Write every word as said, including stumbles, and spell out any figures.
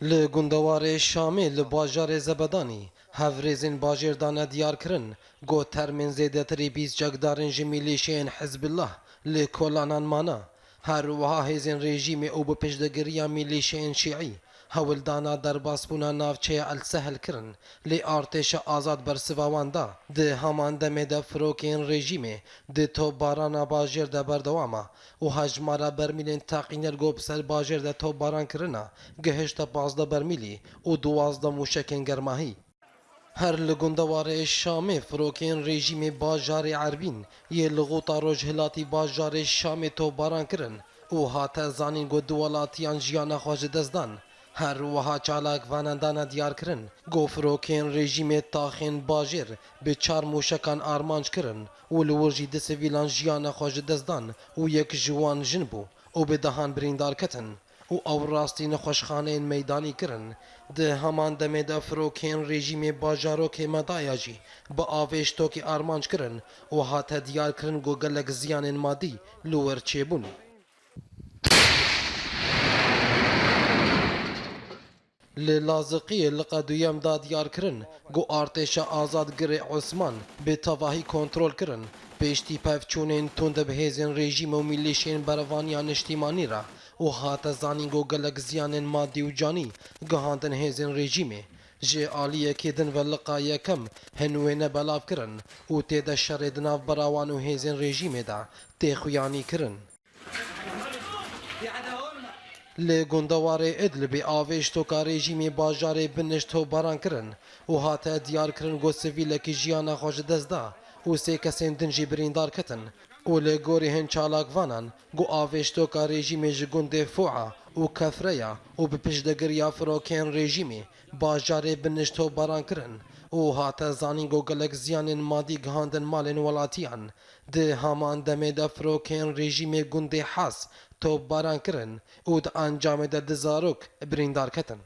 Li gundewarê Şamê li bajarê Zebedanî, hevrêzên bajêr dane diyarkirin ku termên zêdetirî bîst çekdarên ji mîlîşeyên Hizbillah li kolanan mana. Her wiha hêzên rejîmê û bi piştgiriya mîlîşeyên şîî hewl dana derbasbûna navçeya El Sehel kirin, lê artêşa azad bersiva wan da. Di heman demê de firokeyên rejîmê di topbarana bajêr de berdewam e û hejmara bermîlên teqîner ku bi ser bajêr de topbaran kirine gihişte pazdeh bermîlî û duwazdeh mûşekên germahî. Her li gundewarê Şamê firokeyên rejîmê bajarê Erbîn yê li xûta rojhilatî bajarê Şamê topbaran kirin û hate zanîn ku du welatiyan jiyana xwe ji dest dan. Her wiha çalakvanan dane diyarkirin ku firokeyên rejîmê taxên bajêr bi çar mûşekan armanc kirin û li wir jî du sivîlan jiyana xwe ji dest dan û yek ji wan jin bû û bi dehan birîndar ketin û ew rastî nexweşxaneyên meydanî kirin. Di heman demê de firokeyên rejîmê bajarokê Medaya jî bi avêştokê armanc kirin û hate diyarkirin ku gelek ziyanên madî li wir çêbûn. Li Laziqiyê liqa duyem da diyarkirin ku artêşa azad Girê Osman bi tevahî kontrol kirin, piştî pevçûnên tund bi hêzên rejîm û mîlîşeyên berevaniya niştîmanî re û hate zanîn ku gelek ziyanên madî û canî gihandin hêzên rejîmê. Ji aliyekî din ve liqa yekem hin wêne belav kirin û tê de şerê di navbera wan û hêzên rejîmê de tê xuyanî kirin. Li gundewarê Idlibê avêştoka rejîmê bajarê Binij topbaran kirin û hate diyarkirin ku sivîlekî jiyana xwe ji dest da û sê kesên din jî birîndar ketin û li gorî hin çalakvanan ku avêştoka rejîmê ji gundê Fûa û Kefre ya û bi piştgiriya firokeyên rejîmê bajarê Binij topbaran kirin û hate zanîn ku gelek ziyanên madî gihandin malên welatiyan. Di heman demê de firokeyên rejîmê gundê Has topbaran kirin û di encamê de du zarok birîndar ketin.